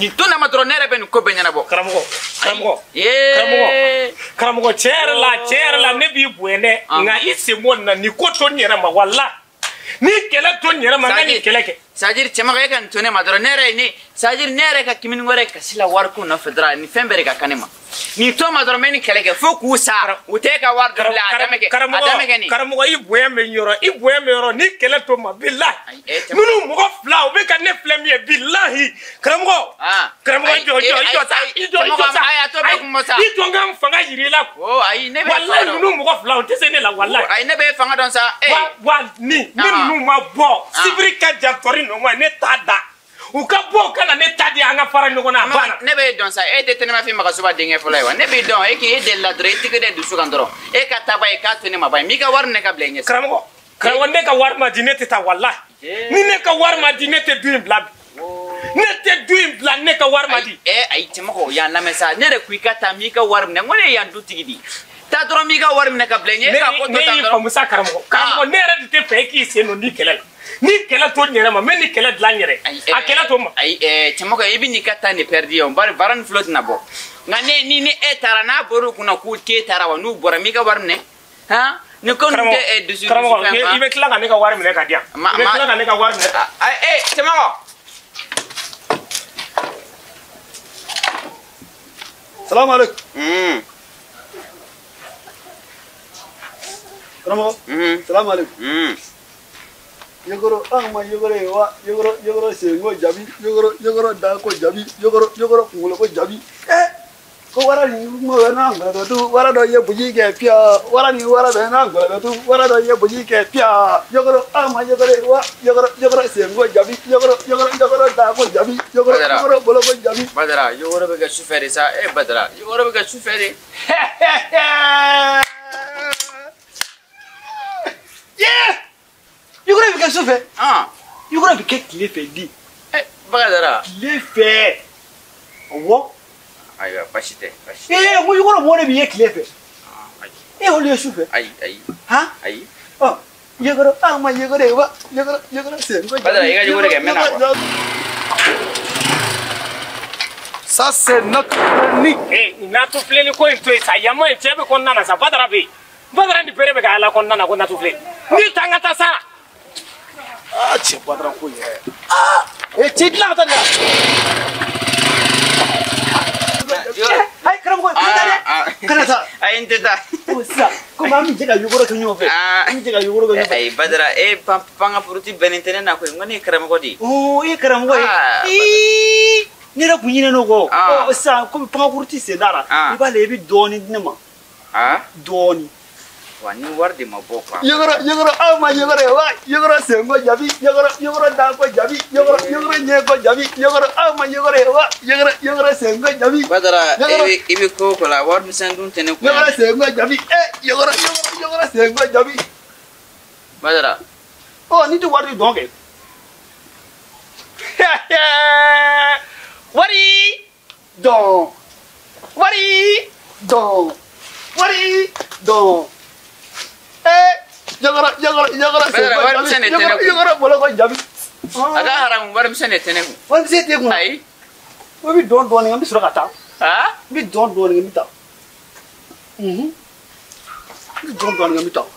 Nin to na ma dɔrɔn ne yɛrɛ bɛ nin ko bɛɛ ɲɛnabɔ. Karamɔgɔ karamɔgɔ karamɔgɔ tiɲɛ yɛrɛ la ne b'i bonya dɛ nka i sen bɔ nin na nin ko to n yɛrɛ ma walahi ni kɛlɛ to n yɛrɛ ma n ka nin kɛlɛ kɛ. C'est-à-dire cɛmɔgɔ e ka nin to ne ma dɔrɔn ne yɛrɛ ne c'est-à-dire ne yɛrɛ ka kimini wɛrɛ kasi la wariko nɔfɛ dɔrɔn nin fɛn bɛɛ de ka kan ne ma. Nin to ma dɔrɔn n bɛ nin kɛlɛ kɛ fo k'u sa u tɛ ka wari dun bilen a dama kɛ a dama kɛ nin. Karamɔgɔ i bonya bɛ n yɔrɔ i bonya bɛ yɔrɔ ni kɛlɛ to ma bilahi minnu mɔgɔ fila u bɛ ka ne filɛ min ye bilahi karamɔgɔ karamɔgɔ i jɔ i jɔ sa i jɔ sa i jɔ n ka n fanga yir'i la. Ayi ne bɛ walahi ninnu mɔgɔ fila u tɛ se ne la walahi. Ayi ne bɛ fanga dɔn sa. Wa ni ninnu ma bɔ sibiri ka jan tɔri nɔ ma ne t'a da. U ka bɔ u ka na ne ta di an ka fara ɲɔgɔn na a banna. Ne b'e dɔn sa e tɛ Tɛnɛmafin Magasuba denkɛ fɔlɔ ye wa ne b'i dɔn e k'i delila dɔrɔn i tɛgɛ da dusu kan dɔrɔn e ka taa ba ye k'a to ne ma ba ye n b'i ka wari minɛ ka bila i ɲɛ. Karamɔgɔ karamɔgɔ ne ka wari ma di ne tɛ taa walahi ni ne ka wari ma di ne tɛ du in bila bi ne tɛ du in bila ne ka wari ma di. Ayi cɛmɔgɔ y'an lamɛn sa ne yɛrɛ ko i ka taa n b'i ka wari minɛ n ko ne ye yan dutigi de ye. Taa dɔrɔn n b'i ka wari minɛ ka bila i ɲɛ e ka ko to tan dɔrɔn. Ne y'i faamu sa karamɔgɔ karamɔgɔ ne yɛrɛ de tɛ fɛ e k'i sen don ni kɛlɛ la. Ni kɛlɛ to n yɛrɛ ma n bɛ nin kɛlɛ dilan n yɛrɛ a kɛlɛ to n ma. Ayi cɛmɔgɔ i bɛ n'i ka taa nin pɛridi ye bari baara ni filo tɛna bɔ nka ne ni e taara n'a bɔr'u kunna k'u k'e taara wa n'u bɔra n b'i ka wari minɛ han ni ko ninnu tɛ dusu karamɔgɔ i bɛ tila ka ne ka wari minɛ ka di yan i bɛ tila ka ne ka wari minɛ. Cɛmɔgɔ. Salamu aleykum. Karamɔgɔ. Salamu aleykum. Yogoro an ma yogoro ye wa yogoro yogoro senko jabi yogoro yogoro dako jabi yogoro yogoro kunkolo ko jabi ko wara ni kuma bɛ n'a ngɔlɔbɛ tu wara dɔ ye boji kɛ piya wara ni wara bɛ n'a ngɔlɔbɛ tu wara dɔ ye boji kɛ piya yogoro an ma yogoro ye wa yogoro yogoro senko jabi yogoro yogoro yogoro dako jabi yogoro yogoro boloko jabi. Badara yogoro bɛ kɛ sufɛ de sa Badara yogoro bɛ kɛ sufɛ de. Yeah. Yogoro bɛ kɛ sufɛ. Yogoro bɛ kɛ tile fɛ di. Badara. Tile fɛ. Awɔ. Ayiwa baasi tɛ baasi tɛ. N ko yogoro mɔgɔ de b'i ye tile fɛ. Olu ye sufɛ. Ayi ayi. Han. Ayi. Yogoro an ma yogoro ye wa yogoro yogoro sen ko. Badara i ka yogoro kɛ n bɛ na quoi. Ça c'est notre chronique. Natufilɛ ni ko in to yen sa yamɔ in cɛ bɛ kɔnɔna na sa Badara bɛ yen. Badara ni bere bɛ ka ala kɔnɔna na ko natufilɛ. N'i ta n ka taa sa. Cɛ Badara ko yɛrɛ. Cɛ dilan ka taa nin la. Ayi karamɔgɔ kana taa dɛ. Kana taa. Ayi n tɛ taa. Sisan komi an bɛ jɛ ka yogoro kɛ ɲɔgɔn fɛ. An bɛ jɛ ka yogoro kɛ ɲɔgɔn fɛ. Ayi Badara e panga furuti bɛnnen tɛ ne na koyi n ko ne ye karamɔgɔ de ye. E ye karamɔgɔ ye. Ne yɛrɛ kun ɲinɛna o kɔ. Sisan komi pangakuruti sen t'a la. I b'a lajɛ i bɛ dɔɔnin di ne ma. Dɔɔnin. Wa ni wari de ma bɔ quoi. Yogoro yogoro aw ma yogoro ye wa yogoro senko jabi yogoro yogoro dako jabi yogoro yogoro ɲɛko jabi yogoro aw ma yogoro ye wa yogoro yogoro senko jabi. Badara i bɛ ko o ko la wari misɛn dun tɛ ne kun. Yogoro senko jabi yogoro yogoro yogoro senko jabi. Badara. N'i tɛ wari di dɔn kɛ. Wari dɔn wari dɔn wari dɔn. Yogoro yogoro yogoro senko yogoro boloko jabi. A ka haramu wari misɛn de tɛ ne kun. Wari misɛn tɛ kun. Ayi. O bɛ dɔn dɔɔnin n bɛ sɔrɔ ka taa. N bɛ dɔn dɔɔnin n bɛ taa. N bɛ dɔn dɔɔnin n bɛ taa.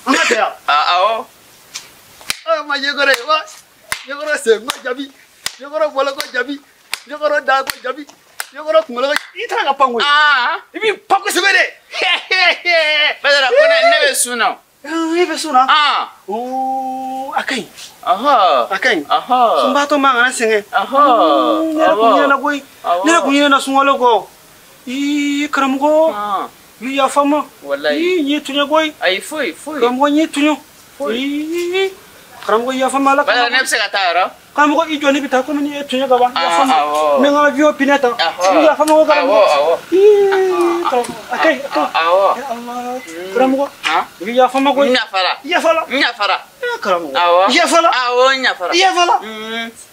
An ka kɛ yan. Awɔ. Ma yogoro ye wa yogoro senko jabi yogoro boloko jabi yogoro dako jabi. Yogoro kunkolo i taara ka pan koyi. I b'i pan kosɛbɛ dɛ. Badara ko ne bɛ sun na. E bɛ sun na. A ka ɲi. A ka ɲi. Sunbaatɔ man kana sɛgɛn. Ne yɛrɛ kun ɲinɛna koyi. Ne yɛrɛ kun ɲinɛna sunkalo kɔ. Ii karamɔgɔ. I bɛ yafa n ma. Walayi. Ii n y'i tɔɲɔ koyi. Ayi foyi foyi. Karamɔgɔ n y'i tɔɲɔ. Ii karamɔgɔ yafa n ma Ala kama. Badara ne bɛ se ka taa yɔrɔ. Karamɔgɔ i jɔ ne bɛ taa komi ni e tɔɲɔ ka ban. Yafa n ma. N bɛ n ka avion pinɛ ta. Yafa n ma ko karamɔgɔ. A ka ɲi a ka ɲi. Ala karamɔgɔ. I bɛ yafa n ma koyi. N yafara. I yafala. N yafara. Karamɔgɔ. Awɔ. I yafala. Awɔ n yafara. I yafala.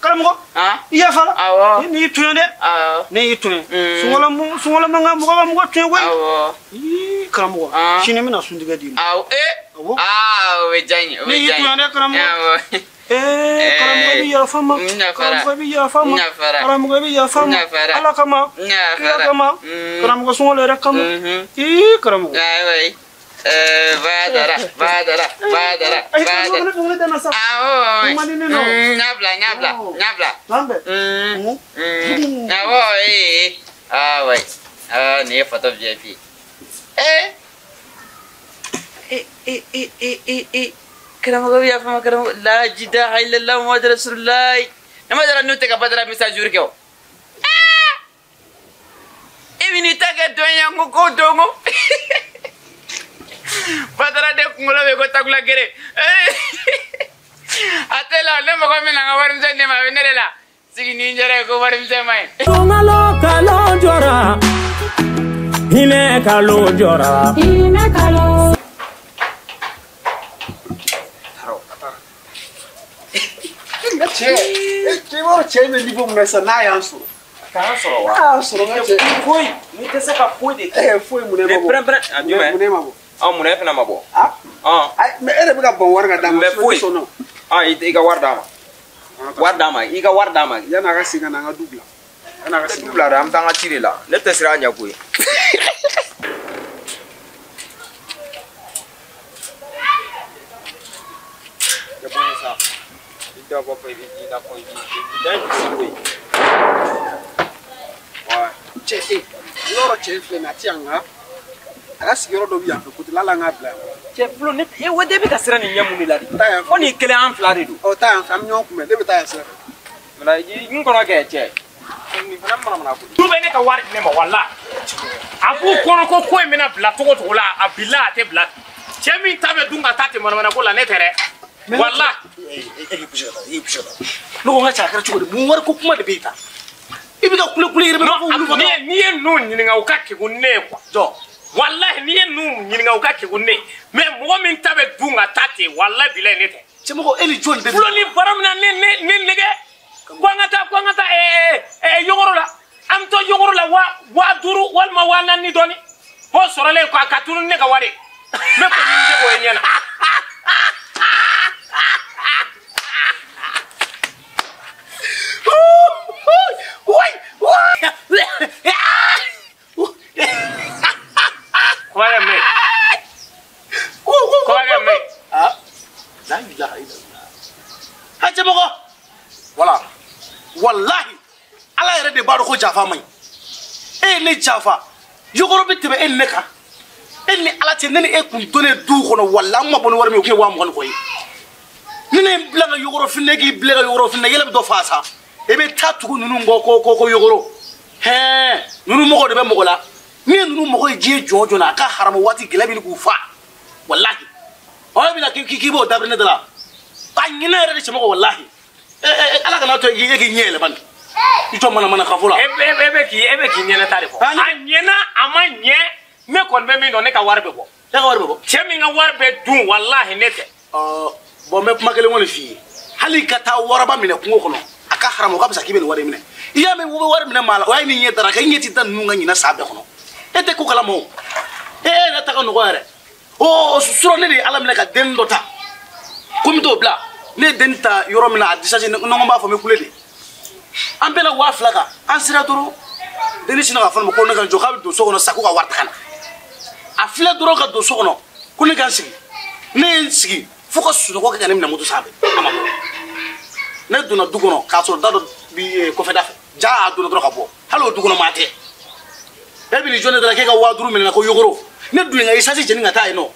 Karamɔgɔ. I yafala. Awɔ. Ne y'i tɔɲɔ dɛ. Awɔ. Ne y'i tɔɲɔ. Sunkalo man kan mɔgɔ ka mɔgɔ tɔɲɔ koyi. Awɔ. Ii karamɔgɔ. Sini n bɛna suntigɛ d'i ma. Awɔ. Awɔ. O bɛ diya n ye. Ne y'i tɔɲɔ dɛ karamɔgɔ. Awɔ. Karamɔgɔ bɛ yafa ma. Karamɔgɔ bɛ yafa ma. Karamɔgɔ bɛ yafa ma. Ala kama. Kira kama. Karamɔgɔ sunkalo yɛrɛ kama. Ii karamɔgɔ. Ayi. Badara, badara, badara, badara. Awɔ. Ɲabila, ɲabila, ɲabila. Awɔ, ee. Ah ouais. Ah, nin ye photo VIP. Karamɔgɔ bɛ yafa ma karamɔgɔ. La ilaha illallah Muhammadu Rasulullah. Ne ma dara n'u tɛ ka Badara message kɛ o. E bɛ n'i ta kɛ dɔn ye ko ko don ko. Badara de kunkolo bɛ ko takula gere. A tɛ la ne mɔgɔ min na n ka warimisɛn di ne ma a bɛ ne de la. Sigi ni n yɛrɛ ye ko warimisɛn ma ɲi. Sunkalo kalo jɔra. Hinɛ kalo jɔra. Hinɛ kalo. Cɛ, i b'a dɔn cɛ in bɛ niveau min na sisan n'a y'an sɔrɔ. K'an sɔrɔ wa? N'a y'an sɔrɔ n ka cɛ. Foyi, n'i tɛ se ka foyi de kɛ. Foyi mun ne ma bɔ. Pɛrɛn-pɛrɛn. A jumɛn? Mun ne ma bɔ? Mun ne fana ma bɔ? Ayi, mais e de bɛ ka ban wari ka d'a ma. Mais foyi. I ka wari d'a ma. Wari d'a ma, i ka wari d'a ma. Yan'a ka segin ka na an ka du bila. Yan'a ka segin. Du bila dɛ, an bɛ taa an ka ci de la. Ne tɛ siran a ɲɛ koyi. Cɛ, yɔrɔ cɛ in filɛ nin ye, a ti yan nka a ka sigiyɔrɔ dɔ bɛ yan fɛ kote la hali an k'a bila yan. Cɛ Bulo, ne o de bɛ ka siran nin ɲɛ mun de la de? Taa yan fɛ. Ko nin kelen an fila de don. Ɔ taa yan fɛ, an bɛ ɲɔgɔn kunbɛn, ne bɛ taa yan sira fɛ. Munna n kɔnɔ kɛ cɛ? Nin fana manamana ko. Du bɛ ne ka wari di ne ma walahi. A b'u kɔnɔ ko ko in bɛna bila cogo cogo la, a bila a tɛ bila. Cɛ min ta bɛ dun ka taa ten manamana ko la ne tɛ dɛ. Walahi. E k'i poussé ka taa, e k'i poussé ka taa. Ne ko n ka cɛ a kɛra cogo di? Mun wari ko kuma de bɛ yen tan? I bɛ ka kule kule yɛrɛ bɛ fɔ wulu kɔnɔ. N'i ye ninnu ɲininka u ka kegun ne ye quoi. Jɔ. Walahi n'i ye ninnu ɲininka u ka kegun ne ye. Mais mɔgɔ min ta bɛ dun ka taa ten walahi bilahi ne tɛ. Cɛmɔgɔ e ni jɔn de bɛ. Fulo ni baara min na ne nɛgɛ. Ko an ka taa ko an ka taa yogoro la. An bɛ taa yogoro la 5000 walima 4000 ni dɔɔni. O sɔrɔlen kɔ a ka tunun ne ka wari. Ne kɔni tɛ k'o ye ɲɛ na. Voilà. Wallahi ala yɛrɛ de b'a dɔn ko jafa man ɲi. E ye ne jafa yogoro bɛ tɛmɛ e ni ne kan. E ni ala cɛ ne ni e kun donnen du kɔnɔ walahi an ma bɔ ni wari min ye o kun ye 20,000 kɔ ye. Ni ne ye n bila n ka yogoro fini k'i bila ka yogoro fini yɛlɛ bɛ dɔ fa sa. E bɛ taa tugu ninnu kɔ ko yogoro. Hɛn ninnu mɔgɔ de bɛ mɔgɔ la. Ni ye ninnu mɔgɔ ye diɲɛ jɔn jɔn na a ka haramu waati gɛlɛya bɛ k'u fa. Walahi. Ɔ e bɛna k'i b'o dabiri ne da la. A ɲinɛ yɛrɛ de cɛmɔgɔ walahi. Ala kana to e k'i ɲɛ yɛlɛma nin. I jɔ manamana kafo la. E bɛ k'i ɲɛnata de fɔ. A ɲɛna a ma ɲɛ ne kɔni bɛ min dɔn ne ka wari bɛ bɔ. E ka wari bɛ bɔ? Cɛ min ka wari bɛ dun walahi ne tɛ. Bɔn n bɛ kuma kelen kɔni f'i ye. Hali ka taa waraba minɛ kungo kɔnɔ a ka haramu o ka fisa k'i bɛ nin wari minɛ. I y'a mɛn u bɛ wari minɛ maa la o y'a ni ɲɛ dara kan i ɲɛ ti da ninnu ka ɲinɛ san bɛɛ kɔnɔ. E tɛ ko kalama o. E yɛrɛ ta ka nɔgɔ yɛrɛ. Ɔ surɔ ne de ye ala minɛ ka den dɔ ta. Ko n bɛ t'o bila. Ne ye den ta yɔrɔ min na a disasi n b'a fɔ n bɛ kule de. An bɛna 2000 kan an sera dɔrɔn denni sinna k'a fɔ ne ma ko ne ka jɔ k'a bɛ don so kɔnɔ sa ko ka wari ta ka na. A filɛ dɔrɔn ka don so kɔnɔ ko ne ka n sigi. Ne ye n sigi fo ka sunɔgɔ kɛ ka ne minɛ moto sanfɛ a ma bɔ. Ne donna du kɔnɔ k'a sɔrɔ da dɔ bi kɔfɛda fɛ ja a donna dɔrɔn ka bɔ hali o du kɔnɔ maa tɛ. E bɛ n'i jɔ ne da la k'e ka 5000 minɛ ko yogoro ne dun ye n ka essence jeni ka taa yen nɔ.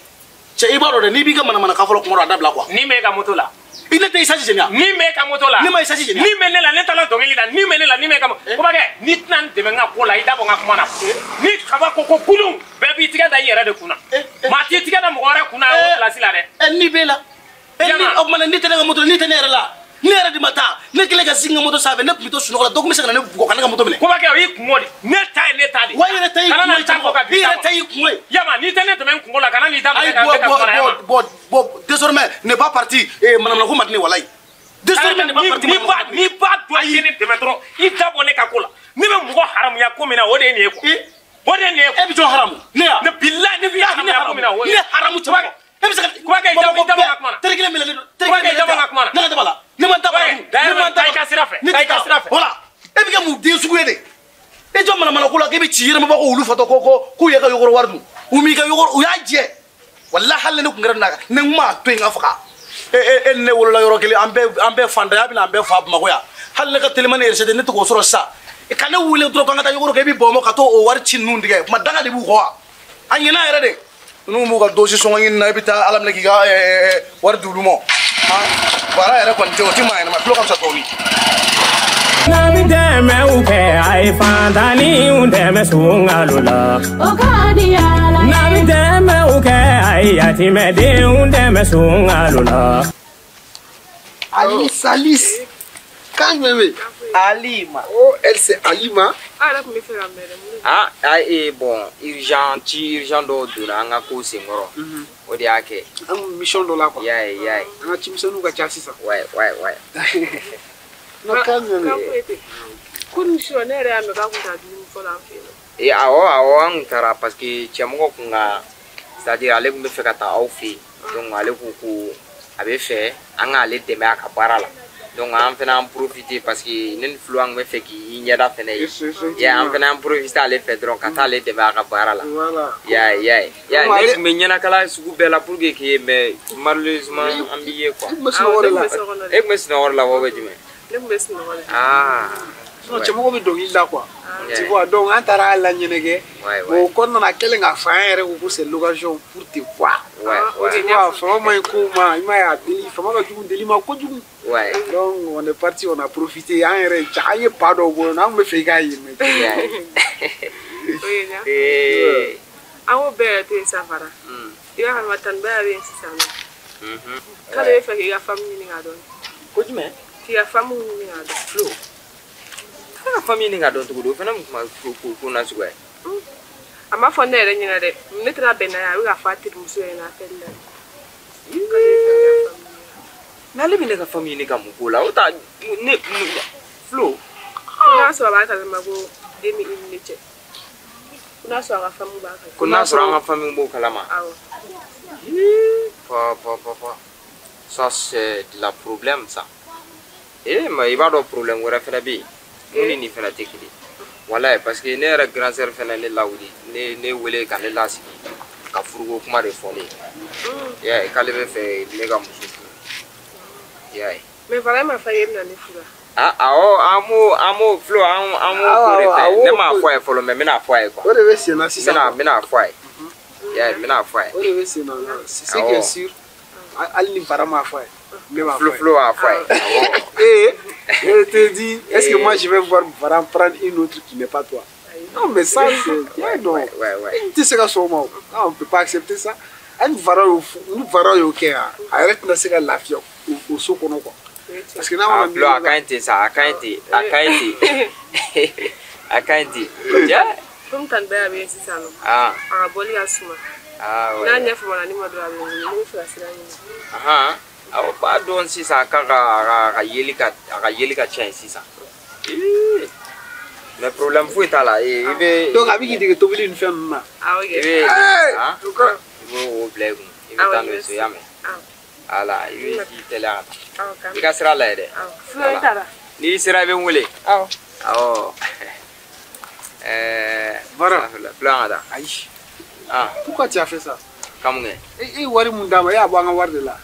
Cɛ i b'a dɔn dɛ n'i b'i ka manamana kan fɔlɔ kuma dɔ a dabila quoi. Ni m'e ka moto la. I ne tɛ essence jeni wa? Ni m'e ka moto la. Ne ma essence jeni. Ni bɛ ne la ne taara dɔnkili la ni bɛ ne la ni m'e ka moto. Kobakɛ n'i tɛna n dɛmɛ n ka ko la i da bɔ n ka kuma na. Ni kaba ko ko kulun bɛɛ b'i tigɛ da i yɛrɛ de kunna. Maa t'i tigɛ da mɔgɔ wɛrɛ kunna o place la dɛ. Ni b'e la. Ni o tuma ni tɛ ne ka moto la ni tɛ ne yɛrɛ la. Ne yɛrɛ de ma taa ne kɛlen ka sigi n ka moto sanfɛ ne tun bɛ to sunɔgɔ la dɔ tun bɛ se ka na ne bugɔ ka ne ka moto minɛ. Kobakɛ o y'i kungo de ne ta ye ne ta de. Wa i yɛrɛ ta y'i kungo ye cɛmɔgɔ i yɛrɛ ta y'i kungo ye. Yama n'i tɛ ne dɛmɛ n kungo la kana n'i da minɛ ka ne ka kuma na yama. Bon désormais ne pas parti manamana ko ma di ne walayi. Désormais ne pas parti. N'i b'a dɔn i ye ne dɛmɛ dɔrɔn i da bɔ ne ka ko la ne bɛ mɔgɔ haramuya ko min na o de ye nin ye quoi. O de ye nin ye. E bɛ jɔn haramu ne ya. Ne bilahi ne b'i haramuya ko min na o ye. Ne haramu cɛmɔgɔ. E bɛ se ka Kobakɛ i da bɔ n ka kuma na. Teri kelen minɛlen don. Kobakɛ i da bɔ n ka kuma na. Ne ka da b'a la. Ne ma ta bara dun. Ne ma ta i ka sira fɛ. I ka sira fɛ. Voilà. E bɛ kɛ mun den sugu ye de? E jɔ manamana ko la k'e bɛ ci yɛrɛmaba ko olu fatɔ ko k'u yɛ ka yogoro wari dun. U m'i ka yogoro u y'a jɛ. Walahi hali ne kun kɛra nin na ne kun m'a to yen ka faga. E ne wolola yɔrɔ kelen an bɛɛ fantanya bɛna an bɛɛ fa Bamakɔ yan. Hali ne ka telimani recette ne tɛ k'o sɔrɔ sisan. Ka ne wele dɔrɔn k'an ka taa yogoro kɛ i bɛ bɔn ka t'o wari ci ninnu tigɛ. Kuma danga de b'u kɔ wa? A ɲɛna yɛrɛ de. Ninnu b'u ka dosi sɔngɔ ɲini na i bɛ taa ala minɛ k'i ka wari d'olu ma. Baara yɛrɛ kɔni tɛ o tɛ maa ɲɛnama tulo ka fisa dɔɔni. N'a bɛ dɛmɛw kɛ a ye fantanniw dɛmɛ sunkalo la. O ka di Ala ye. N'a bɛ dɛmɛw kɛ a ye yatimɛdenw dɛmɛ sunkalo la. Alice, Alice. Kan jumɛn bɛ yen? Alima. Oh, elle c'est Alima. Ah, eh bon, urgent ci urgent dɔw donna an ka ko senkɔrɔ. O de y'a kɛ. An kun mission dɔ la quoi. I y'a ye, i y'a ye. An ka cimisɛnninw ka ca sisan. Ouais, ouais, ouais. Non, kan jumɛn bɛ yen? Kunun sɔ ne yɛrɛ y'a mɛn k'a kun taa dumuni fɔ la an fɛ yen nɔ. Eh, awɔ, an kun taara parce que cɛmɔgɔ kun ka c'est à dire ale kun bɛ fɛ ka taa aw fɛ yen. Donc ale ko ko a bɛ fɛ an k'ale dɛmɛ a ka baara la. Donc an fana an profiter parce que ne ni Flo an kun bɛ fɛ k'i ɲɛda fɛnɛ ye. Ya an fana an profiter ale fɛ dɔrɔn ka taa ale dɛmɛ a ka baara la. Voilà. Ya ya ya ne kun bɛ ɲɛnakala sugu bɛɛ la pour que k'i ye mais malheureusement an b'i ye quoi. E kun bɛ sunɔgɔ de la. E kun bɛ sunɔgɔ de la wa ou bien jumɛn? Ne kun bɛ sunɔgɔ de la. Ah. Sinon cɛmɔgɔ bɛ dɔnkili da quoi. Tu vois donc an taara la ɲɛnajɛ. Bon o kɔnɔna na kɛlen k'a fɔ an yɛrɛ ko ko c'est l'occasion pour te voir. Ouais, ouais. Tu vois fama ma ɲi kow ma i m'a ye a deli fama ka jugu deli ma kojugu. Ouais. Donc on est parti, on a profité an yɛrɛ an ye ba dɔw bɔ yen nɔ an kun bɛ fɛ i k'a ye mais. O ye ɲa. An ko bɛɛ yɛrɛ to yen sa fara. I b'a kalama tanibaya bɛ yen sisan nɔ. K'ale bɛ fɛ k'i ka femme ɲini k'a dɔn. Ko jumɛn? K'i ka femme ɲini k'a dɔn. Flo. Ne ka famille ɲini k'a dɔn cogo di o fana mun kuma ko nasuguya ye. A ma fɔ ne yɛrɛ ɲɛna dɛ ne taara bɛn n'a ye a bɛ k'a fɔ a terimuso ɲɛna appel la. Mais ale bɛ ne ka famille ɲini ka mun k'o la o ta ne Flo. Ko n'a sɔrɔ a b'a kalama ko den bɛ i ni ne cɛ. Ko n'a sɔrɔ a ka famille b'a kalama. Ko n'a sɔrɔ an ka famille b'o kalama. Awɔ. Pa pa pa pa ça c'est de la problème ça. Eh mais i b'a dɔn problème wɛrɛ fana bɛ yen. Mun ni nin fana tɛ kelen walayi parce que ne yɛrɛ grand sœur fana ne lawuli ne wele ka ne lasigi ka furuko kuma de fɔ ne ye. I y'a ye k'ale bɛ fɛ ne ka muso furu i y'a ye. Mais Fara e m'a fɔ e bɛna ne furu wa? Ah awɔ an m'o Flo an m'o ko de fɛ ne m'a fɔ a ye fɔlɔ mais n bɛna fɔ a ye quoi. O de bɛ sen na sisan. N bɛna fɔ a ye i y'a ye n bɛna fɔ a ye. O de bɛ sen na c'est ce qui est sûr hali ni Fara m'a fɔ a ye. Ne b'a fɔ a ye. Flo b'a fɔ a ye awɔ. Eh, je te dis, est-ce que moi je vais voir Fara prendre une autre qui n'est pas toi? Non, mais ça, c'est bien, non. Ouais, ouais. Tu sais que non, on ne peut pas accepter ça. Un Fara, nous Fara, ok, arrête de se la fière au sokono quoi. Parce que là, on a Flo, a ka ɲi ten sa, a ka ɲi ten, a ka ɲi ten. A ka ɲi ten. Ja. Komi tanibaya bɛ yen sisan nɔ. Ah. A ka bɔli ka suma. Ah ouais. N'a ɲɛ famana ne ma dɔrɔn a bɛ n wele ne bɛ fɛ ka sira ɲini. Ahan. Awɔ b'a dɔn sisan k'a ka a ka yeli ka a ka yeli ka ca yen sisan. Mais problème foyi t'a la i bɛ. Donc a bɛ k'i dege tobili ni fɛn ninnu na. Awɔ kɛ. I bɛ i b'o bila i kun i bɛ taa n'o ye so i y'a mɛn. Voilà i bɛ i teliya ka taa. I ka sira lajɛ dɛ. Awɔ Flo i taara. N'i sera i bɛ n wele. Awɔ. Awɔ. Bara. Flo an ka taa. Ayi. Ah. Pourquoi tu as fait ça? Ka mun kɛ? E ye wari mun d'a ma e y'a bɔ an ka wari de la.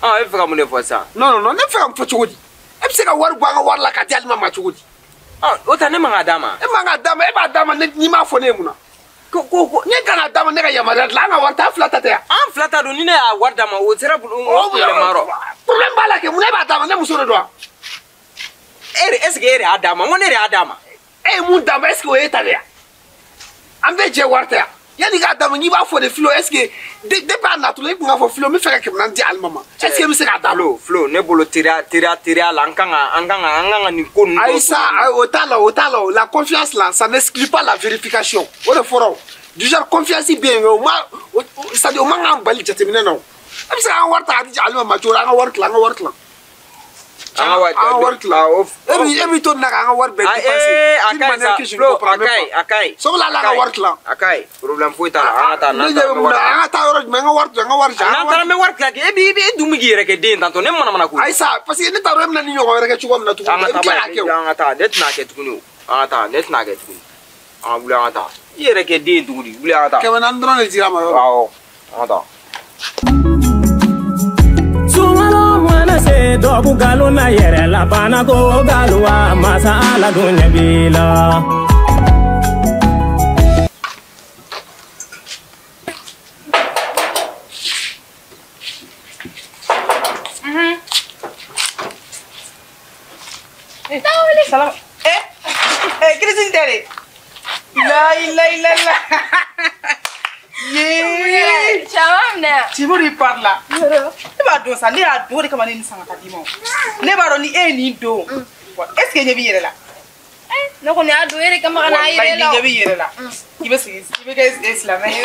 Ah, e bɛ fɛ ka mun de fɔ sisan? Non, non, non, ne bɛ fɛ ka mun fɔ cogo di? E bɛ se ka wari bɔ an ka wari la k'a di ale ma cogo di? Ah, o ta ne man k'a d'a ma. E man k'a d'a ma, e b'a d'a ma n'i m'a fɔ ne ye mun na? Ko ne kan k'a d'a ma ne ka yamaruya de la, an ka wari tɛ an fila ta tɛ yan. An fila ta don ni ne y'a wari d'a ma o sera problème ma yɔrɔ. Problème b'a la kɛ mun na e b'a d'a ma ne muso de don wa? E de est ce que e de y'a d'a ma? N ko ne de y'a d'a ma. E ye mun d'a ma est ce que o ye e ta de ye? An bɛɛ jɛ wari tɛ yan. Yani k'a d'a ma n'i b'a fɔ de Flo est ce que depuis a natɔla i kun k'a fɔ Flo n bɛ fɛ ka 400 di ale ma est ce que e bɛ se k'a d'a ma? Flo ne bolo teriya la an kan ka nin ko ninnu. Ayi sa o t'a la o t'a la la confiance là ça n'exclut pas la vérification o de fɔra o du genre confiance bɛ yen mais o ma c'est à dire o man k'an bali jateminɛ na o e bɛ se k'an wari ta k'a di ale ma cogo di an ka wari tilan an ka wari tilan. An ka wari an ka wari tila. E b'i to nin na k'an ka wari bɛɛ dépenser d'une manière que je ne comprends même pas. A ka ɲi. Sɔgɔla ala ka wari tila. A ka ɲi. Problème foyi t'a la. An ka taa n'an taara. Ne ɲɛ bɛ mun na? An ka taa yɔrɔ jumɛn? An ka wari tila, an ka wari tila. N'an taara n bɛ wari tila kɛ. E b'i e dun bɛ k'i yɛrɛ kɛ den tantɔ ne mana ko. Ayi sa parce que ne t'a dɔn e bɛna nin ɲɔgɔn wɛrɛ kɛ cogo min na tuguni. An ka taa an ka taa ne tɛna kɛ tuguni o. An ka taa ne tɛna kɛ tuguni. An ka wuli an ka taa. I yɛrɛ kɛ den tuguni wuli an ka taa. 400 dɔrɔn de dira a ma yɔrɔ. Awɔ an ka taa. Se dɔbu galo na yɛrɛ la bana ko galowa masa ala dun ɲɛ b'i la. Salam. Christine tɛ dɛ. La ilaha illallah. Yee. Caman minɛ. Cibori par là. Ne b'a dɔn sa ne y'a don o de kama ne ni san ka d'i ma. Ne b'a dɔn ni e ye nin don. Est ce que ɲɛ b'i yɛrɛ la? Ne kɔni y'a don e de kama ka n'a yɛrɛ la. Walayi ɲɛ b'i yɛrɛ la. I bɛ sigi i bɛ kɛ silamɛ ye.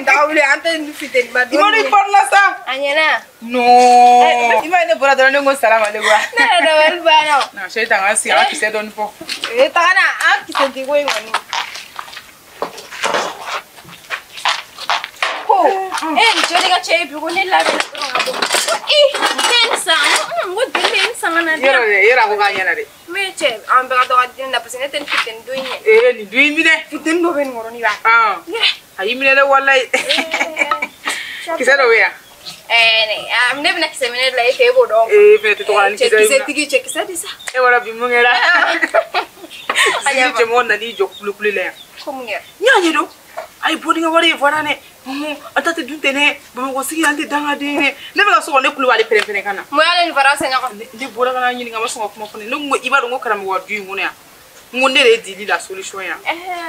Dawuli an tɛ nin fiteni ba don. I ma par là sa. A ɲɛna. Non. I ma ye ne bɔra dɔrɔn ne ko salam aleykum. Ne yɛrɛ dabali banna o. Non chérie t'an ka sigi an ka kisɛ dɔɔni fɔ. Taga na an kisɛ di ko in kɔni. Ko e joli ka cɛ ye bi ko ne labɛnna dɔrɔn ka bɔ. I ne ye nin san n ko deli ye nin san ka na di yan. Yɔrɔ dɛ yɔrɔ a ko k'a ɲɛna dɛ. Ne cɛ an bɛɛ ka dɔ ka di ne la parce que ne tɛ nin fiteni don in ye. Nin dun y'i minɛ. Fiteni dɔ bɛ nin kɔrɔ nin b'a. A y'i minɛ dɛ walayi. Kisɛ dɔ bɛ yan. Ne bɛna kisɛ minɛ de la e fɛ e b'o dɔn. E fɛnɛ tɛ to ka na ni kisɛ ye. Cɛ kisɛ tigi cɛ kisɛ di sa. E bɔra bi mun kɛra. Sini cɛmɔgɔ nan'i jɔ kulekule la yan. Ko mun kɛra? N y'a ɲɛdɔn. A ye bɔ ni ka wari ye fɔra dɛ. An ta tɛ dun tɛ dɛ. Bamakɔ sigi an tɛ dangaden dɛ. Ne bɛ ka so kɔnɔ ne kulo b'ale pɛrɛn-pɛrɛn ka na. Mun y'ale ni fara sen ɲɔgɔn? Ne bɔra ka na ɲininka a ma sɔn ka kuma fɔ ne. Ne ko i b'a dɔn ko karamɔgɔ ka du in kɔnɔ yan. N ko ne de ye dili la solution yan.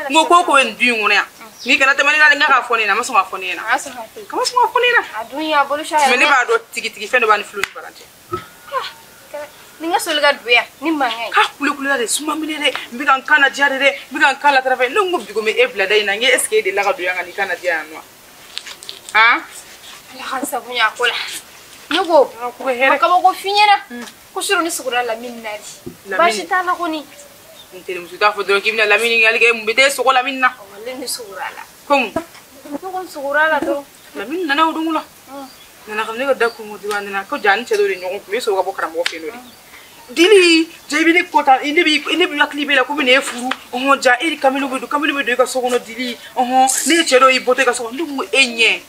N ko ko bɛ nin du in kɔnɔ yan. N'i kana tɛmɛ ne la dɛ n k'a fɔ ne ɲɛna a ma sɔn ka fɔ ne ɲɛna. A sɔn ka fɔ. A ma sɔn ka fɔ ne ɲɛna. A dun y'a bolo sa yɛrɛ. Mais ne b'a dɔn tigitigi fɛn dɔ b'a ni Flo ni Baran cɛ. Ni n ka soli ka don yan ni mankan ye. K'a kulekule la de suma minɛ dɛ n bɛ ka n kan ladiya de dɛ n bɛ ka n kan latarafa ne ko bi ko n bɛ e bila da in na n ko est ce que e delila ka don yan ka n'i kan ladiya yan nɔ han. Ala ka sago ɲɛ a ko la. Ne ko ma kabako f'i ɲɛna ko surɔ ni sugora Lamini na de. Baasi t'a la kɔni. N terimuso t'a fɔ dɔrɔn k'i bɛna Lamini ɲininkali kɛ mun bɛ t'e sogo Lamini na. Walayi ne sugora a la. Komi. Ne ko n sugora a la dɔrɔn. Lamini nana o don la. Nana ka ne ka da kun dɔrɔn a nana ko ja ni cɛ dɔ de ɲɔgɔn kun bɛ sɔrɔ ka bɔ karamɔgɔ fɛ yen nɔ de. Dili ja i bɛ ne kɔ ta ne bɛ hakili b'e la ko bɛ n'e furu ɔhɔn ja e ni Kamilu bɛ don Kamilu bɛ don e ka so kɔnɔ Dili ɔhɔn ne ye cɛ dɔ y'i bɔtɔ e ka so kɔnɔ ne ko e ɲɛ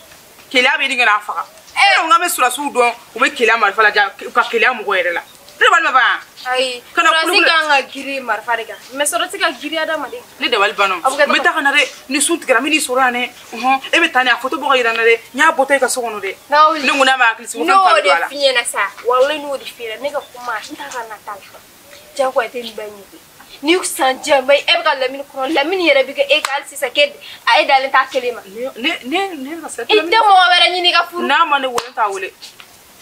keleya bɛ ɲini ka n'a faga e yɛrɛ ko k'an bɛ sɔrɔdasiw dɔn u bɛ keleya marifa la ja ka keleya mɔgɔ yɛrɛ la ne dabali ma ban. Ayi sɔrɔdasi kan ka girin marifa de kan mais sɔrɔdasi ka girin adamaden. Ne dabali banna n bɛ taa ka na dɛ ni sun tigɛra n bɛ n'i sɔrɔ yan dɛ ɔhɔn e bɛ taa ni a photo bɔ ka yira n na dɛ n y'a bɔtɔ e ka so kɔnɔ dɛ. Ne ko n'a ma hakili sigi ko fɛn ta bɛ don a la. N'o de f'i ɲɛna sa walayi n'o de f'i ɲɛna ne ka kuma n t'a ka na ta la jagoya tɛ nin bɛɛ ɲɛ ni san janba e bɛ ka Lamini kɔnɔ Lamini yɛrɛ bɛ kɛ e ka hali sisan k'e a e dalen t'a kelen ma. Ne ne ka i tɛ mɔgɔ wɛrɛ ɲini i ka furu. N'a ma ne wele n t'a wele.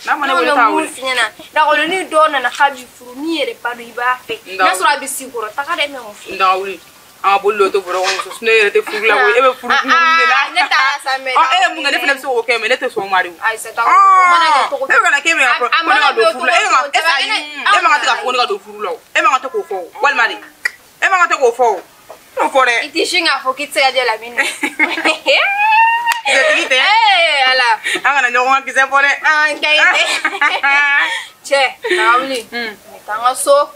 N'a ma ne wele t'a wele. F'i ɲɛna lakɔli ni dɔw nana k'a b'i furu n'i yɛrɛ ba dɔn i b'a fɛ n'a sɔrɔ a bɛ sigi kɔrɔ taga dɛ mɛ mun f'i ye. N daga wuli an ka boli dɔ to bɔrɔ kɔnɔ muso ne yɛrɛ tɛ furu la koyi e bɛ furu kunkurunin de la. Ne t'a sa mɛ. Ɔ e ye mun kɛ ne fana bɛ se k'o kɛ mɛ ne tɛ sɔn o ma de o. Ayi sa o mana kɛ cogo e bɛ ka na k'e bɛ ka fɔ ko ne ka don furu la e e man ka tɛ ka fɔ ko ne ka don furu la o e man ka tɛ k'o fɔ o walima de e man ka tɛ k'o fɔ o n'o fɔ dɛ. I t'i sin k'a fɔ k'i tɛ se ka jɛ Lamini na. Kisɛtigi tɛ. Ala. An kana ɲɔgɔn ka kisɛ fɔ dɛ. An ka ɲi dɛ. Cɛ taga wuli. N bɛ taa n ka so.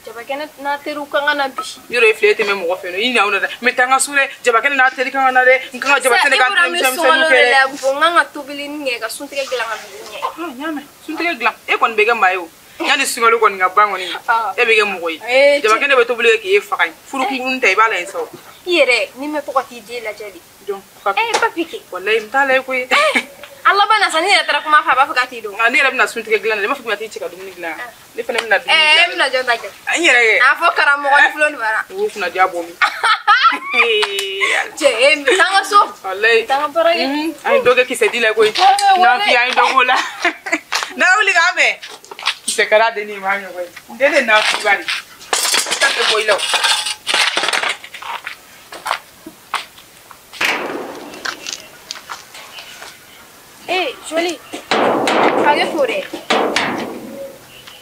Jabakɛnɛ n'a teriw kan ka na bi. Yɔrɔ e filɛ e tɛ mɛn mɔgɔ fɛ yen nɔ i na o na dɛ n bɛ taa n ka so dɛ jabakɛnɛ n'a teri kan ka na dɛ n kan ka jabakɛnɛ ka denmisɛnninw kɛ dɛ. N kan ka tobili kɛ ka suntigɛ dilan ka dumuni kɛ. N y'a mɛn suntigɛ dilan e kɔni bɛ kɛ maa ye o. Yanni sunkalo kɔni ka ban kɔni e bɛ kɛ mɔgɔ ye. Jabakɛnɛ bɛ tobili kɛ k'e faga furu kunkurunnin ta i b'a la yen sa o. I yɛrɛ n'i ma to ka t'i den lajɛ de. Jɔn. Papi kɛ. Walayi n t'a la ye koyi. A laban na sa ne yɛrɛ taara kuma fɛ a b'a fɔ k'a t'i dɔn. Nka ne yɛrɛ bɛna suntigɛ dilan dɛ ne b'a fɔ k'i bɛna t'i cɛ ka dumuni dilan ne fana bɛna dumuni dilan. E bɛna jɔn ta kɛ. N yɛrɛ kɛ. A fɔ karamɔgɔ ni Flo ni Bara. U b'u kunnadiya bɔ min. Cɛ n bɛ taa n ka so. Walayi. Taa n ka baara kɛ. An ye dɔ kɛ kisɛ di la koyi. N'an fi an ye dɔ k'o la. N'a wuli k'an bɛn. Kisɛ kala den ni maa ɲɔgɔn ye. N den de n'a fi bari. Ta tɛ bɔ i la o. Jolie. Hakɛ to dɛ.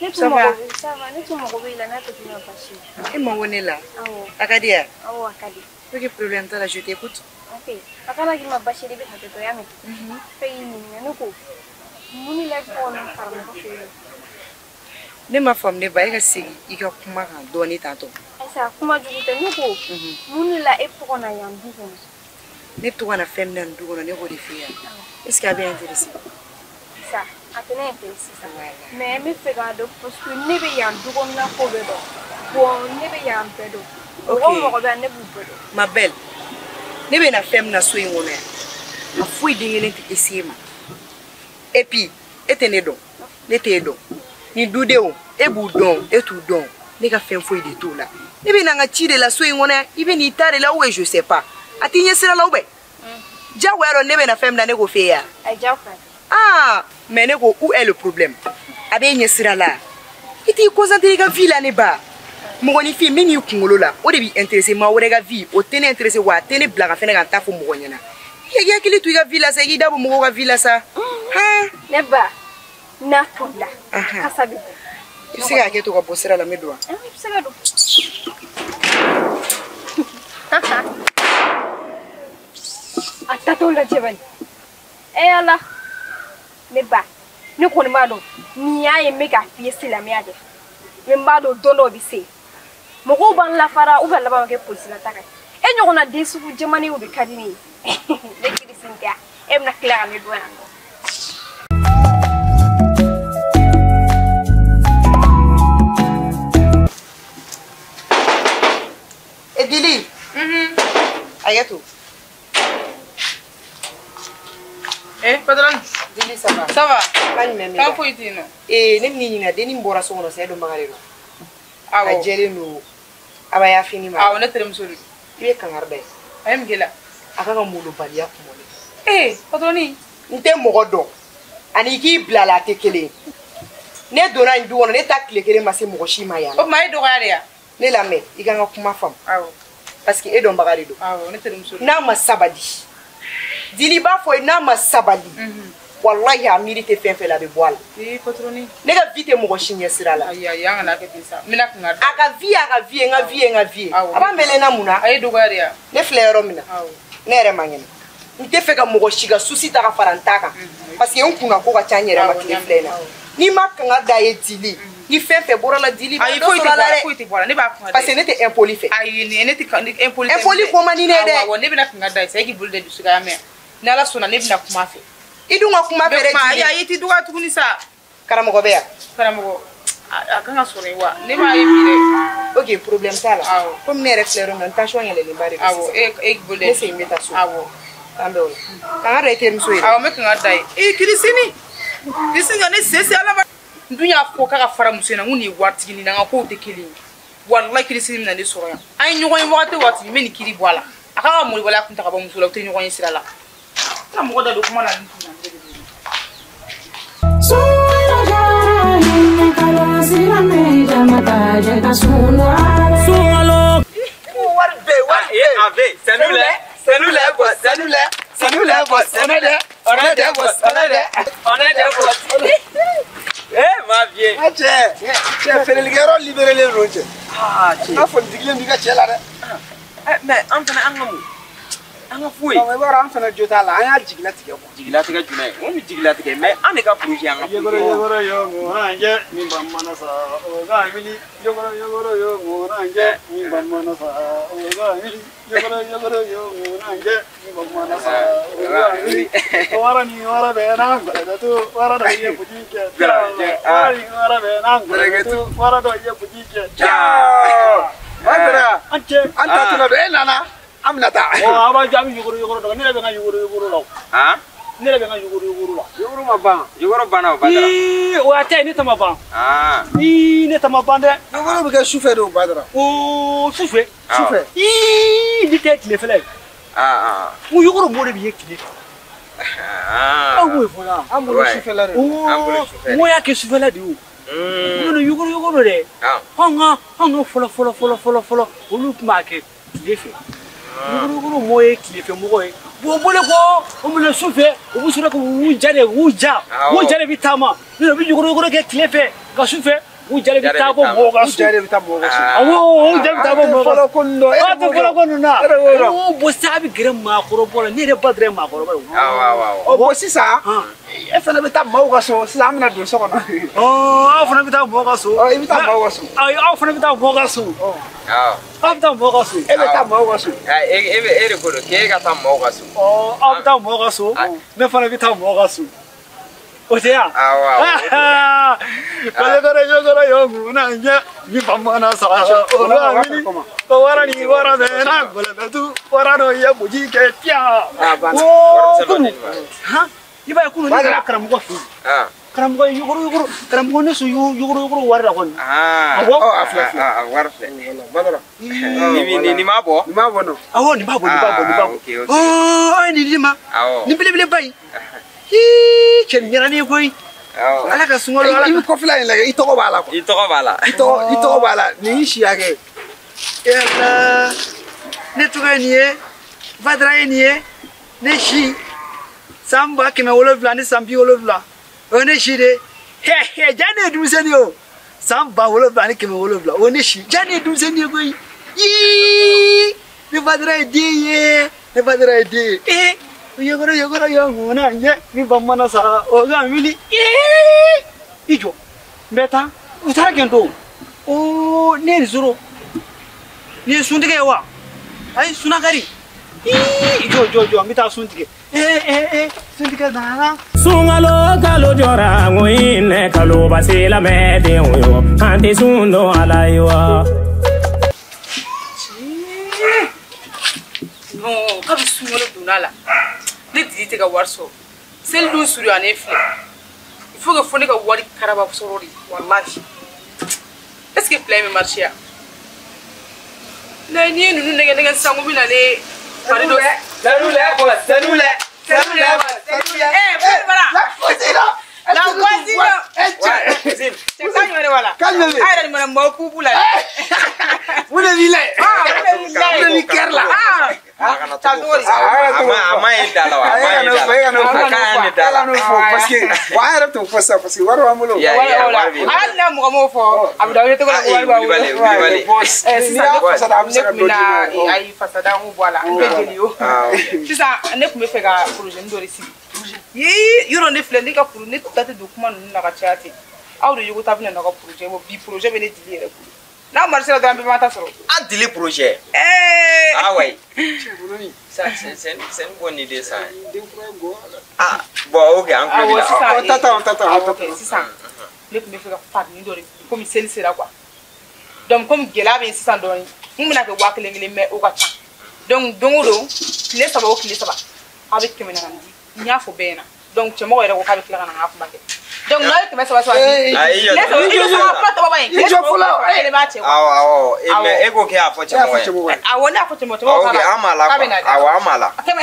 Ne tun mago bɛ ça va, ne tun mago bɛ i la n'a tɛ k'i ma baasi ye. E mago ne la? Awɔ. A ka di ya? Awɔ, a ka di. Ok, problème t'a la, je t'écoute. Ok, a kana k'i ma baasi ye, i bɛ hakɛ to, y'a mɛn? Fɛ k'i ɲininka, ne ko mun de la i tɔgɔ na karamɔgɔ fɛ yen? Ne m'a faamu ne ba, e ka segin i ka kuma kan dɔɔni tantɔ. Ayisa, kuma jugu tɛ, ne ko mun de la e tɔgɔ na yan du kɔnɔ? Ne tɔgɔ na fɛn min na nin du kɔnɔ, ne k'o de f'i ye. Est-ce que a bɛ intéressé? Sa, a tɛ ne intéressé sa. Mais n bɛ fɛ k'a dɔn parce que ne bɛ yan du kɔnɔna ko bɛɛ dɔn. Bon, ne bɛ yan bɛɛ dɔn. Mɔgɔ o mɔgɔ bɛ yan, ne b'u bɛɛ dɔn. Ma belle, ne bɛ na fɛn min na so in kɔnɔ yan, a foyi den kelen tɛ se e ma. Et puis, e tɛ ne dɔn, ne t'e dɔn. Nin dudenw, e b'u dɔn, e t'u dɔn. Ne ka fɛn foyi de t'o la. Ne bɛ na n ka ci de la so in kɔnɔ yan, i bɛ n'i ta de la ou bien je sais pas. A t'i ɲɛ sira la ou bien? Diyagoya dɔn ne bɛ na fɛn min na, ne k'o f'e ye wa? Ayi, diyagoya. Ah, mais ne ko où est le problème? A b'e ɲɛ sira la. I t'i concentré i ka vie la ne ba. Mɔgɔninfin min b'i kunkolo la, o de b'i intéressé. Maa wɛrɛ ka vie, o tɛ ne intéressé wa a tɛ ne bila ka fɛnɛ ka n ta fɔ mɔgɔ ɲɛna. I k'i hakili to i ka vie la sa, i k'i da bɔ mɔgɔw ka vie la sa. Han? Ne ba, n'a tolila, kasa bɛ bɔ. I bɛ se k'a kɛ to ka bɔ sira la, n bɛ don wa? I bɛ se ka don. A tatɔ lajɛ bani. E Ala, ne ba, ne kɔni b'a dɔn nin y'a ye n bɛ k'a f'i ye silamɛya de. Mais n b'a dɔn don dɔw bɛ se. Mɔgɔw b'an lafara ou bien laban bɛ kɛ polisi la taga ye. E ɲɔgɔnna den sugu jɛmannin o de ka di ne ye. Ne kirisi tɛ yan. E bɛna tila ka ne dɔn yan nɔ. E Dili. Ayatou. Eh, patron. Dili, ça va? Ça va. Pas ni même. Kan foyi tɛ yen nɔ. Eh, ne bɛn'i ɲininka, dennin bɔra so kɔnɔ sisan, e dɔnbaga de don. Awɔ. A jɛlen don abaya fini ma. Awɔ, ne terimuso de don. I bɛ kangari da ye. A ye mun k'i la? A ka molobaliya kuma ne. Eh, patroni. N tɛ mɔgɔ dɔn. Ani k'i bila la a tɛ kelen ye. Ne donna nin du kɔnɔ, ne ta tile kelen ma se mɔgɔ si ma yan. O tuma e dɔgɔya de ya? Ne lamɛn, i ka n ka kuma faamu. Awɔ. Parce que e dɔnbaga de don. Awɔ, ne terimuso de don. N'a ma sabali. Dili b'a fɔ ye n'a ma sabali. Walahi a miiri tɛ fɛn fɛn la, a bɛ bɔ a la. Ee patroni. Ne ka vie tɛ mɔgɔ si ɲɛ sira la. Ayi ayi, an kana kɛ ten sa. N bɛna kangari da. A ka vie y'a ka vie ye, n ka vie ye n ka vie ye. Awɔ. A b'a mɛlɛ n na mun na? A ye dɔgɔya de ya? Ne filɛ yɔrɔ min na. Awɔ. Ne yɛrɛ man kɛnɛ. N tɛ fɛ ka mɔgɔ si ka souci ta ka fara n ta kan. Parce que n kunna ko ka ca n yɛrɛ ma tile filɛ in na. N'i ma kangari da ye Dili, ni fɛn fɛn bɔra la Dili, Ayi, dɔ foyi tɛ sɔrɔ a bɔ la a la, dɛ. foyi tɛ bɔ a la. Ne b'a kangari da. Parce que ne tɛ impoli fɛ. Ayi, ne tɛ impoli tɛ. Impoli ko man di ne ye dɛ. Awɔ, ne bɛna kangari da ye sa, e k'i bolo da dusu kan, y'a mɛn? Ni Ala sɔnna, ne bɛna kuma a fɛ. I dun ka kuma fɛ dɛ Dili. Ayi, ayi, i t'i dɔgɔya tuguni sa. Karamɔgɔ bɛ yan. Karamɔgɔ, a kan ka sɔrɔ yen wa? Ne m'a ye bi dɛ. Ok, problème t'a la. Awɔ. Komi ne yɛrɛ filɛ yɔrɔ min na, n tension yɛlɛlenba de don Awɔ, sisan. e k'i bolo da. Ne segin bɛ taa so. Awɔ. K'an bɛn o la. Kangari da i terimuso ye dɛ. Awɔ, n bɛ kangari da ye. Ee, Kirisini. Kirisini ka ne sen se Ala ma. N dun y'a fɔ k'a ka fara muso in na, n ko nin ye waritigi nin n'an ka kow tɛ kelen ye. Walahi Kirisini bɛna ne sɔrɔ yan. An ye ɲɔgɔn ye wagati o wagati, n bɛ nin kiri bɔ a la. A k'a ka molobaliya kun ta ka bɔ muso la, u tɛ ɲɔgɔn ye sira la. N ka mɔgɔ da don kuma la nin kun na, ne de bɛ Wari bɛɛ, wari bɛɛ. C'est nous les, c'est nous les boss, c'est nous les, c'est nous les boss, on est des, on est des boss, on est des, on est des boss. Eh, ma vieille. Ah, cɛ, cɛ, feerelikɛyɔrɔ libéré don cɛ. Ah, cɛ. N ka foli digilen b'i ka cɛ la dɛ. Eh, mais an fana an ka mun? An ka foyi. I b'a dɔn an fana jo t'a la, an y'a jigilatigɛ quoi. Jigilatigɛ jumɛn? Mun bɛ jigilatigɛ? Mais an de ka projet an ka projet. Yogoro yogoro yo ŋoranjɛ min ba mana sa o ka wuli. Yogoro yogoro yo ŋoranjɛ min ba mana sa o ka wuli. Yogoro yogoro yo ŋoranjɛ min ba mana sa o ka wuli. Wara ni wara bɛ na gbɛrɛtu wara dɔ ye buji kɛ. Wara ni wara bɛ na gbɛrɛtu wara dɔ ye buji kɛ. Badara, an cɛ. An ta tɛna don, e nana. An bɛna taa. Ɔ, a b'a jaabi yogoro yogoro dɔn, ne yɛrɛ bɛ n ka yogoro yogoro la o. Han? Ne yɛrɛ bɛ n ka yogoro yogoro la. Yogoro ma ban. Yogoro banna o Badara. Ii, o a tɛ, ne ta ma ban. Ah. Ii, ne ta ma ban dɛ. Yogoro bɛ kɛ sufɛ de o Badara. Oo, sufɛ. Sufɛ. Ii, ne tɛ tilefɛla ye. Ah ah. N ko yogoro mɔ de bɛ ye tile fɛ. Ah. Aw b'o fɔ la. An bolo sufɛla de don. An bolo sufɛ. N ko y'a kɛ sufɛla de ye o. N'o yogoro yogoro dɛ. Anw ka fɔlɔ fɔlɔ fɔlɔ fɔlɔ fɔlɔ olu tun b'a kɛ tile fɛ. Yogoro mɔ ye tilefɛ mɔgɔ ye. Bon bolo ko o minɛ su fɛ, u bɛ sɔrɔ k'u ja de, u ja. U ja de bɛ taama. N'o bɛ yogoro yogoro kɛ tile fɛ. Nka sufɛ u jalen bɛ taa bɔ mɔgɔw ka so. U jalen bɛ taa mɔgɔw ka so. Awɔ u jalen bɛ taa bɔ mɔgɔw ka so. A tɛ fɔlɔ ko ninnu na. O bon sisan a bɛ gɛrɛ maakɔrɔbaw la ne yɛrɛ ba dɔrɔn ye maakɔrɔba ye. Awɔ. Bon sisan e fana bɛ taa maaw ka so sisan an bɛna don so kɔnɔ. Aw fana bɛ taa mɔgɔw ka so. I bɛ taa maaw ka so. Ayi aw fana bɛ taa mɔgɔw ka so. Aw bɛ taa mɔgɔw ka so. E bɛ taa maaw ka so. E de ko don k'e ka taa maaw ka so. Aw bɛ taa mɔgɔw ka so. Ne fana bɛ taa mɔgɔw ka so. O tɛ yan. Awɔ. Kɔlɔkɔlɔ yɔgɔrɔ yɔgɔ na ɲɛ ni bamanan sa. O la wuli ko wara ni wara bɛ na gɔlɛbɛtu wara dɔ ye boji kɛ tiya. Oo kunu. Han i b'a ye kunu ne taara karamɔgɔ fɛ yen. Karamɔgɔ ye yuguru yuguru karamɔgɔ ne sɔn yuguru yuguru wari la kɔni. Awɔ. A filɛ filɛ. A wari filɛ. Badara. Nin m'a bɔ. Nin m'a bɔ nɔ. Awɔ nin b'a bɔ nin b'a bɔ nin b'a bɔ. Ɔɔ aw ye nin di ma. Awɔ. Nin belebeleba in. Hii cɛ nin diyara ne ye koyi. Ala ka sunkalo ala. I bɛ kɔfɛla in lajɛ i tɔgɔ b'a la quoi. I tɔgɔ b'a la. I tɔgɔ b'a la nin y'i si hakɛ. Yala ne tɔgɔ ye nin ye Badara ye nin ye ne si san 1770 o ye ne si de ye ja ne ye denmisɛnnin ye o san 7700 o ye ne si ja ne ye denmisɛnnin ye koyi yii ne Badara ye den ye ne Badara ye den ye yogoro yogoro yɔnguna ɲɛ ni bamanan sara o ka wuli i jɔ n bɛ taa u taara kɛ n don oo ne ye nin sɔrɔ nin ye suntigɛ ye wa ayi sunakari i jɔ jɔ jɔ n bɛ taa sun tigɛ suntigɛ nana. Sunkalo kalo jɔra ŋoyinɛ kalo basila mɛdenw yo an tɛ sun dɔn ala ye wa. Non kabi sunkalo donna la ne Didi tɛ ka wari sɔrɔ seli dun surunyalen filɛ il faut que fo ne ka wari karaba sɔrɔ de walahi est ce que plan in bɛ marcher ya n'i ye ninnu nɛgɛ nɛgɛ sisan ko n bɛ na ne fari dɔ. Salut les boss, salut les, salut les boss, salut les. Eh bara. La voisine. La voisine. Cousine. Cɛ kan jumɛn de b'a la? Kan jumɛn bɛ yen? A yɛrɛ nin mana maaw kupu la. Mun de b'i la yen? Ah mun de b'i la yen? Mun de b'i kɛri la? Ah. Ta cogo di? A ma ye da la wa? A ma ye da la. E ka n'o fɔ. A ka ɲi ne da la. E ka n'o fɔ parce que wa an yɛrɛ t'o fɔ sisan parce que wari b'an bolo. Wari hali n'a mɔgɔ m'o fɔ a bɛ da wele tɔgɔ la ko wari b'an bolo. Sisan ne fasada an bɛ se ka dɔ d'i ma. Ayi fasada n k'o bɔ a la n tɛ jeli o. Sisan ne tun bɛ fɛ ka projet dɔ de sigi. Yii yɔrɔ ne filɛ ne ka ne ta tɛ don kuma ninnu na ka caya ten. Aw de yogo ta bɛna n'aw ka projet bɔ bi projet bɛ ne Dili yɛrɛ bolo. N'a marché la dɔrɔn an bɛɛ b'an ta sɔrɔ. An Dili projet. Ah ouais. Ça c'est une bonne idée ça. Ah bon ok an tulo b'i la. Awɔ sisan sisan ne tun bɛ fɛ ka farini dɔ de komi seli sera quoi. Donc komi gɛlɛya bɛ yen sisan dɔɔni n bɛna kɛ 1000 kelen mais o ka ca. Donc don o don tile 3 o tile 3 a bɛ 400 di n y'a fɔ bɛɛ ɲɛna. Donc cɛmɔgɔ yɛrɛ ko k'a bɛ tila ka na n ka kuma kɛ. Donc n'a ye 300 di. Ayi i jɔ kuma tɔgɔ ba in. I jɔ fɔlɔ. Kelen b'a cɛ. Awɔ awɔ mais e ko k'e y'a fɔ cɛmɔgɔ ye. Awɔ ne y'a fɔ cɛmɔgɔ cɛmɔgɔ k'a an b'a la k'a bɛ na. Awɔ an b'a la. Tile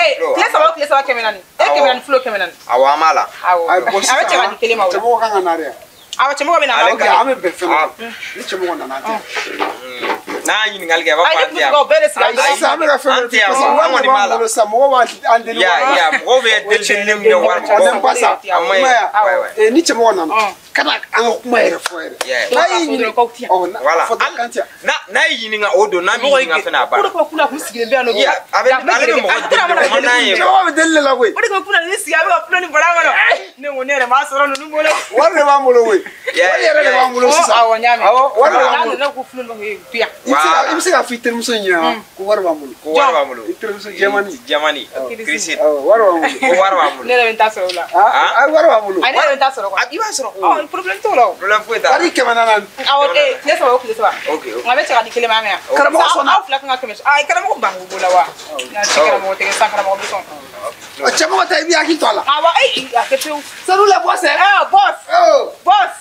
3 o tile 3 400 e 400 fulo 400. Awɔ an b'a la. Awɔ a bɛ cɛ ka di kelen ma o la. Cɛmɔgɔ kan ka na dɛ. Awɔ cɛmɔgɔ bɛ na. Ok an bɛ bɛn fɛn dɔ kan ni cɛmɔgɔ nana an tɛ. N'a y'a ɲininkali kɛ a b'a fɔ an tɛ yan. Ayi ne tun bɛ fɛ k'o bɛɛ de sigi. Ayi sisan an bɛ ka fɛn dɔ di parce que wari de b'an bolo sisan mɔgɔw b'an deli wari. Ya mɔgɔw bɛ deli deli min kɛ wari. On n'aime pas ça. A ma ɲi. Ni cɛmɔgɔ nana kana an ka kuma yɛrɛ fɔ yɛrɛ. N'a y'i ɲininka voilà n'a y'i ɲininka o don n'a m'i ɲininka fɛnɛ a banna. O de kama kunna a kun sigilen bɛ yan nɔ. A bɛ ale bɛ mɔgɔ deli de o man d'an ye. Cɛmɔgɔ bɛ deli de la koyi. O de kama kunna ne sigi a bɛ ka fulo ni bɔrɛ kɔnɔ. Ne ko ne yɛrɛ m'a sɔrɔ ninnu bolo. Wari de b'an bolo koyi. Wari yɛrɛ de b'an bolo sisan. Awɔ n y'a mɛn. Awɔ wari de b'an bolo. N'a nana ko fulo ni bɔ yan. I bɛ se k'a fɔ i terimuso in ɲɛna ko wari b'an bolo. Ko wari b'an bolo. I terimuso jɛmani. Jɛmani. Kirisi. Awɔ wari b'an bolo. Ko wari b'an bolo. Ne yɛrɛ bɛ n ta sɔrɔ o la. Aa wari b'an bolo. Ayi ne yɛrɛ bɛ n ta sɔrɔ quoi. I b'a sɔrɔ. Ɔ problème t'o la o. Problème foyi t'a la. Wari 400. Awɔ tile 3 o tile 3. Ok ok. Nka a bɛ cɛ ka di kelen ma mɛn. Karamɔgɔ sɔnna. Aw fila kan ka 100. Ayi karamɔgɔ banko b'o la wa. Nka cɛ karamɔgɔ tɛ kɛ sisan karamɔgɔ bɛ sɔn. Cɛmɔgɔ ta i b'i hakili to a la. Awɔ ayi a kɛ pewu. Salut la boss. Boss. Boss.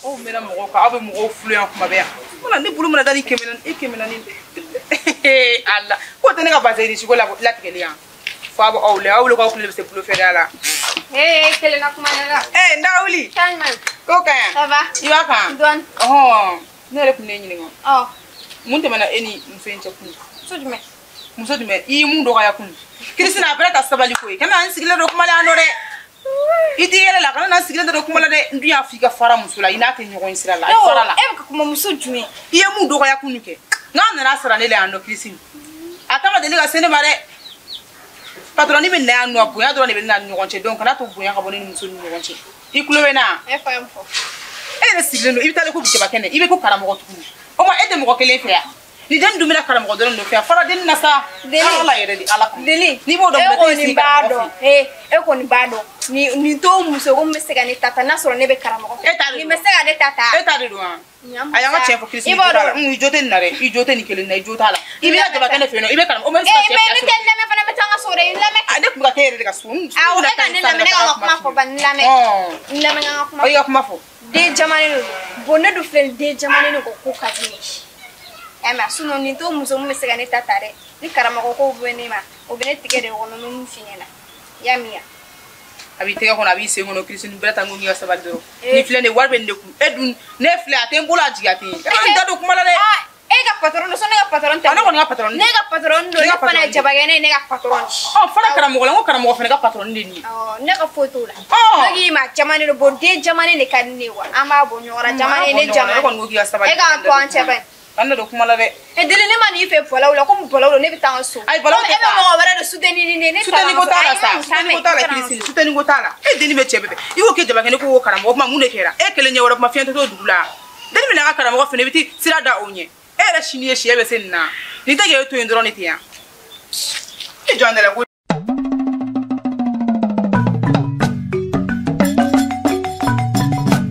Aw mɛnna mɔgɔw kan aw bɛ mɔgɔw fulo yan kuma bɛɛ yan. Wala ne bolo mana da ni 400 e 400 ala k'o tɛ ne ka bazɛri siko latigɛli yan. Fo a bɛ aw la aw wele k'aw kulo bɛ se bolo fɛrɛ la. Kelen na kuma ne la. N da wuli. Kan jumɛn? Ko ka ɲi. Ça va? I b'a kan? Dɔɔni. Ɔhɔn ne yɛrɛ tun bɛ ne ɲininka. Ɔ. Mun tɛmɛna e ni muso in cɛ kunun? Muso jumɛn? Muso jumɛn? I ye mun dɔgɔya kunun? Kirisina a bɛɛ ta sabali ko ye. Kana an sigilen don kuma la yan nɔ dɛ. I t'i yɛlɛ la kana na sigilen tɛ kuma la dɛ n dun y'a f'i ka fara muso la i n'a tɛ ɲɔgɔn sira la. I fara la. E bɛ ka kuma muso jumɛn? I ye mun dɔgɔya kunun kɛ? N'a nana sara ne la yan nɔ Kirisi. A ta ma deli ka se ne ma dɛ. Patron ni bɛ na yan nɔ bonya dɔrɔn de bɛ ne n'a ni ɲɔgɔn cɛ donc kana to bonya ka bɔ ne ni muso ni ɲɔgɔn cɛ. I tulo bɛ n na? E fa ye mun fɔ? E yɛrɛ sigilen don i bɛ taa ko jaba kɛnɛ i bɛ ko karamɔgɔ tuguni. O ma e tɛ mɔgɔ kelen fɛ yan. Ni den dun bɛna karamɔgɔ dɔrɔn nɔfɛ a fara den na sa. Ala yɛrɛ de Ala kama. Deli. N'i b'o dɔn e kɔni b'a dɔn. E kɔni b'a dɔn. Nin t'o muso ko min bɛ se ka ne ta ta n'a sɔrɔ ne bɛ karamɔgɔ fɛ. E ta de don. Nin bɛ se ka ne ta ta. E ta de don wa? A y'an ka tiɲɛ fɔ Kirisi. I b'a dɔn. I jo tɛ nin na dɛ. I jo tɛ nin kelen na i jo t'a la. I bɛ jaba kɛnɛ fɛ yen nɔ i bɛ karamɔgɔ. O ma se ka cɛ fila sɔrɔ. Ne tɛ lamɛn fana n bɛ taa n ka so dɛ n lamɛn. Ne tun bɛ ka kɛ e yɛrɛ de ka so. Awɔ e ka ne lamɛn ne ka kuma fɔ ba n lamɛn. N lamɛn n ka kuma fɔ. I ka kuma fɔ. Den jamanen de don. Bon ne dun filɛ nin den jamanen de ko ko ka di ne ye. Mɛ sinon nin t'o muso min bɛ se ka ne ta ta dɛ. Ni karamɔgɔ ko bɛ ne ma o bɛ ne tigɛ de kɔnɔ n bɛ mun f'i ɲɛna. I y'a mɛn? A b'i tɛgɛ kɔnɔ a b'i sen kɔnɔ Kirisi ni bɛɛ ta n ko k'i ka sabali dɔrɔn. Ni filɛ nin ye wari bɛ nin de kun e dun ne filɛ a tɛ n bolo a jigi a tɛ yen. E bɛ n da don kuma la dɛ. E ka patron don ne ka patron tɛ. Ne kɔni ka patron. Ne ka patron don ne fana ye jabakɛnɛ ye ne ka patron. Ɔ fara karamɔgɔ la n ko karamɔgɔ fana ka patron de nin ye. Awɔ ne ka foyi t'o la. Ne k'i ma jamanen don bon den jamanen de ka di ne ye wa an b'a bɔ ɲɔgɔn na jamanen ne jamanen. Ne kɔni ko k'i ka sabali. E k'an to an cɛ ba ye. An da don kuma la dɛ. E Deli ne ma n'i fɛ bɔlaw la komi bɔlaw don ne bɛ taa n ka so. Ayi bɔlaw tɛ taa. E bɛ mɔgɔ wɛrɛ de soutenir ni ne ne taara n ka so. Soutenir ko t'a la sa. Soutenir ko t'a la Kirisi soutenir ko t'a la. E denni bɛ cɛ bɛɛ fɛ. I ko k'e jabakɛnɛ ko karamɔgɔ kuma mun de kɛra? E kelen ɲɛ wɛrɛ kuma fiɲɛ tɛ t'o dugu la. Denni bɛ n'a ka karamɔgɔ fɛnɛ i bɛ t'i sira da o ɲɛ. E yɛrɛ sini ye sɛ bɛ se nin na. Nin tɛ k'e to yen dɔrɔn de ten yan. E jɔ an da la ko